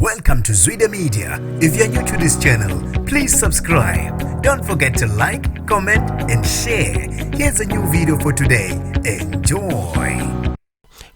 Welcome to Zwida Media. If you're new to this channel, please subscribe. Don't forget to like, comment, and share. Here's a new video for today. Enjoy.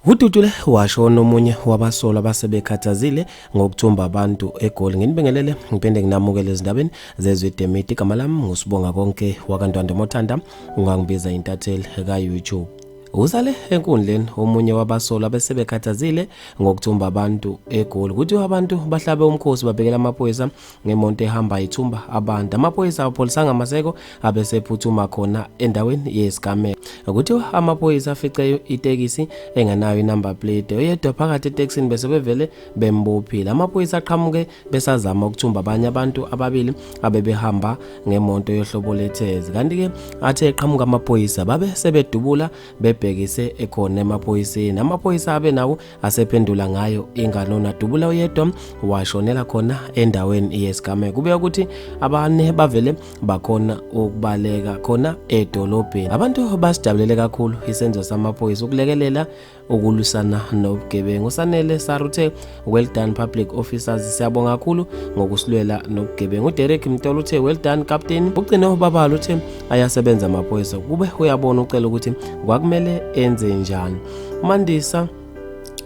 Udutshulwe washona omunye wabasolwa abasebekhathazile ngokuthumba abantu eGoli. Nginibingelele ngiphinde nginamukele ezindabeni zeZwide Media. Igama lami nguSibongakonke wakaNtwanda Mothanda, ungangibiza intatheli ka-YouTube. Usale enkundleni omunye wabasolwa abesebekhathazile ngokuthumba abantu eGoli. Kuthiwa abantu bahlabe umkhosi babhekela amaphoyisa ngemonto ehamba ithumba abantu. Amaphoyisa apholisanga amaseko abesephuthuma khona endaweni yesigameko. Kuthiwa amaphoyisa afice itekisi engenayo inumber plate. Oyedwa phakathi etekisini bese bevele bembophile. Amaphoyisa aqhamuke besazama ukuthumba abanye abantu ababili abebehamba ngemonto yohlobo lethezi. Kanti-ke athe eqhamuka amaphoyisa babe sebedubula bebhekise ekhona emaphoyiseni. Amaphoyisa abe nawo asephendula ngayo inganono adubula oyedwa washonela khona endaweni yesigameko. Kube ukuthi abane bavele bakhona ukubaleka khona edolobheni. Abantu basijabulele kakhulu isenzo samaphoyisa ukulekelela ukulwisana nobugebengu. USanele Saruthe, well done public officers, siyabonga kakhulu ngokusilwela nobugebengu. UDerek Mtolo uthe well done captain. Ugcine ubabalo uthe ayasebenza amaphoyisa, kube uyabona ucela ukuthi kwakumele enze njani. UMandisa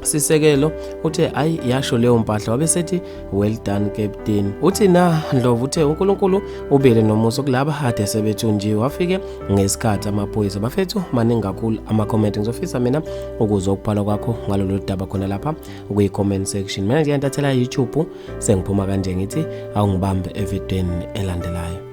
Sisekelo uthe ayi yasho leyo mpahla, wabe sethi well done captain. Uthi na Ndlovu uthe uNkulunkulu ubile nomusa kulaba ade sebethunjiwe, wafike ngesikhathi amaphoyisa. Bafethu maningi kakhulu ama-comment, ngizofisa mina ukuzwa ukubhala kwakho ngalolu daba khona lapha kwi-comment section. Mina nje ntathela YouTube sengiphuma kanje ngithi awungibambe evidweni elandelayo.